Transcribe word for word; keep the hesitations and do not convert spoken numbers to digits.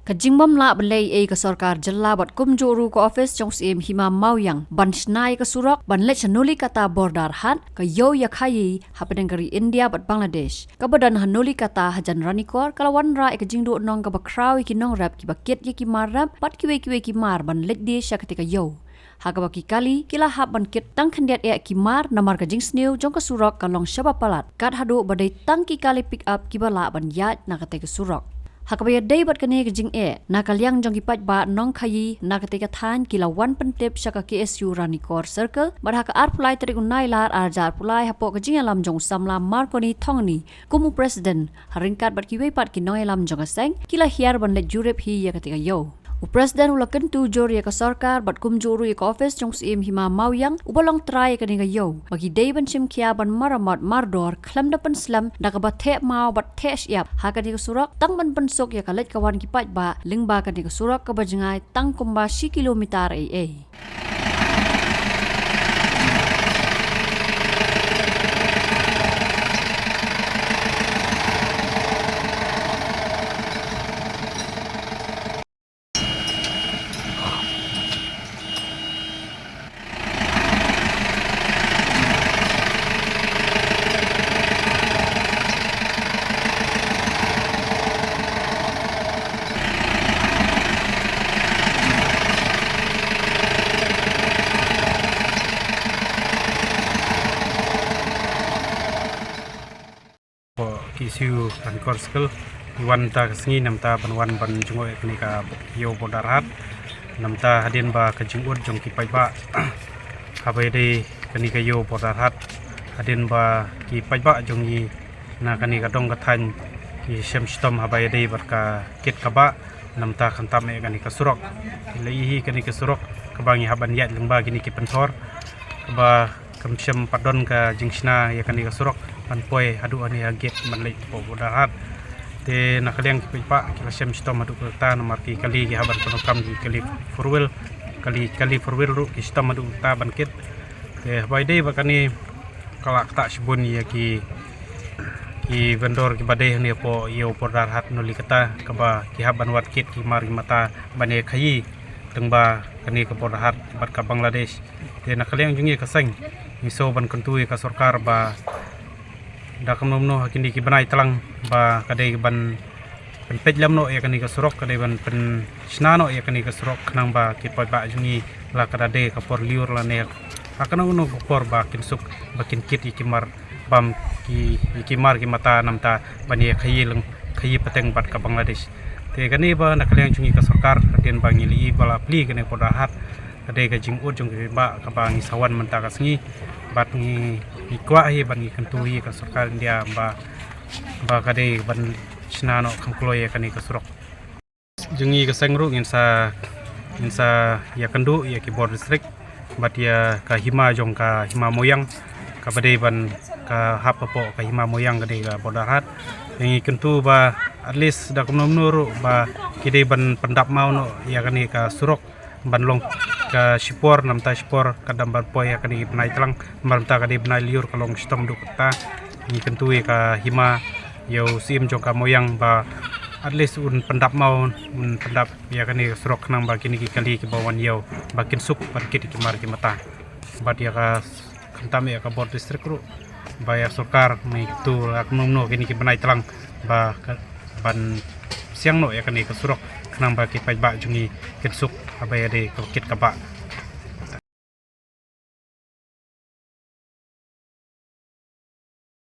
Ka jingbym lah ban leh ei ei ka sorkar jylla bad kumjuh ruh ka ophis jong u Syiem Hima Mawïang ban shna ïa ka surok ban leit sha Nolikata Borderhat, ka ïew ïa khaïi hapdeng ka ri India bad Bangladesh. Kaba don ha Nolikata hajan Ranikor ka la wanrah ïa ka jingduhnong kaba khraw ïa ki nongrep kiba kit ïa ki mar rep bad kiwei kiwei ki mar ban leit die sha katei ka ïew. Ha kaba ki kali ki la hap ban kit tang khyndiat eh ki mar namar ka jingsniew jong ka surok ka long shaba palat, kat haduh ba dei tang ki kali pick up kiba lah ban ïaid na katei ka surok. Ha kaba ïadei bad kane ka jingeh, na ka liang jong ki paidbah nongkhaïi na katei ka thaiñ ki la wan pyntip sha ka K S U Ranikor Circle bad ha ka arphew lai tarik u Nailar arhajar arphew lai hapoh ka jingïalam jong u samla Marconi Thongni kum u president, ha ryngkat bad kiwei pat ki nongïalam jong ka seng, ki la hiar ban leit jurip hi ïa katei ka ïew. U president u la kyntu jur ïa ka sorkar bad kumjuh ruh ïa ka ophis jong u Syiem Hima Mawïang uba long trai ïa kane ka ïew ba ki dei ban shim khia ban maramot mardor khlem da pynslem da kaba theh maw bad theh shyiap ha kane ka surok tang ban pynsuk ïa ka leit ka wan ki paidbah lyngba kane ka surok kaba jngai tang kumba shi kilometer ei ei. Hapoh K S U Ranikor Circle, wan mynta ka sngi namar ban wan ban jngoh ïa kane ka ïew Borderhat. Namar hadien ba ka jingud jong ki paidbah haba ïadei kane ka ïew Borderhat, hadien ba ki paidbah jong ngi na kane ka dong ka thaiñ ki shem shitom haba ïadei bad ka kit ka bah. Namar khamtam eh kane ka surok, la ïohi kane ka surok kaba ngi hap ban ïaid lyngba kine ki pynthor, kaba kam shym pat don ka jingshna ïa kane ka surok ban poi haduh hangne ha gate ban leit hapoh Borderhat. Te na ka liang ki paidbah ki la shem shitom haduh katta namar ki kali ki hap ban pyndonkam ki kali four wheel, kali, kali four wheel ruh ki shitom haduh katta ban kit. Te haba ïadei bad kane ka la ktah shibun ïa ki, ki vendor kiba dei hangne hapoh ïew Borderhat Nolikata kaba ki hap ban wad kit ki mar ki mata ban ïakhaïi lyngba kane ka Borderhat bad ka Bangladesh. Te na ka liang jong ngi ka seng ngi sngew ban kyntu ïa ka sorkar ba da kumno kumno ha kine ki bnai tlang ba ka dei ban pynpeit lem noh ïa kane ka surok, ka dei ban pynshna noh ïa kane ka surok khnang ba ki paidbah jong ngi la ka da dei ka por lyiur lane ha kano kano ka por ba kin suk ba kin kit ïa ki mar bam ki, ïa ki mar ki mata namar ban ïakhaïi leng khaïi pateng bad ka Bangladesh. Te kane ba na ka liang jong ngi ka sorkar, hadien ba ngi la ïohi ba la plie kane ka Borderhat, ka dei ka jingud jong ki paidbah kaba ngi sa wan mynta ka sngi bad ngi, ngi kwah hi bad ngi kyntu hi ka sorkar India ba, ba ka dei ban shna noh kham kloi ïa kane ka surok. Jong ngi ka seng ruh ngin sa, ngin sa ïakynduh ïa ki bor district bad ïa ka hima jong ka Hima Mawïang kaba dei ban ka hap hapoh ka Hima Mawïang ka dei ka Borderhat. Ngi kyntu ba at least da kumno kumno ruh ba ki dei ban pyndap maw noh ïa kane ka surok ban long ka shipor, namar shipor ka dang ban poi ha kane ka bnai tlang, namar ka dei bnai lyiur ka long shitom haduh katta. Ngi kyntu ïa ka hima, ïa u Syiem jong ka Mawïang ba at least un pyndap maw, un pyndap ïa kane ka surok khnang ba kine ki kali kiba wan ïew ba kin suk ban kit ïa ki mar ki mata. Bad ïa ka khamtam ïa ka bor district ruh ba ïa sorkar ngi kyntu la kumno kumno kine ki bnai tlang ba ka, ban siang noh ïa kane ka surok khnang ba ki paidbah jong ngi kin suk haba ïadei ka kit ka bah.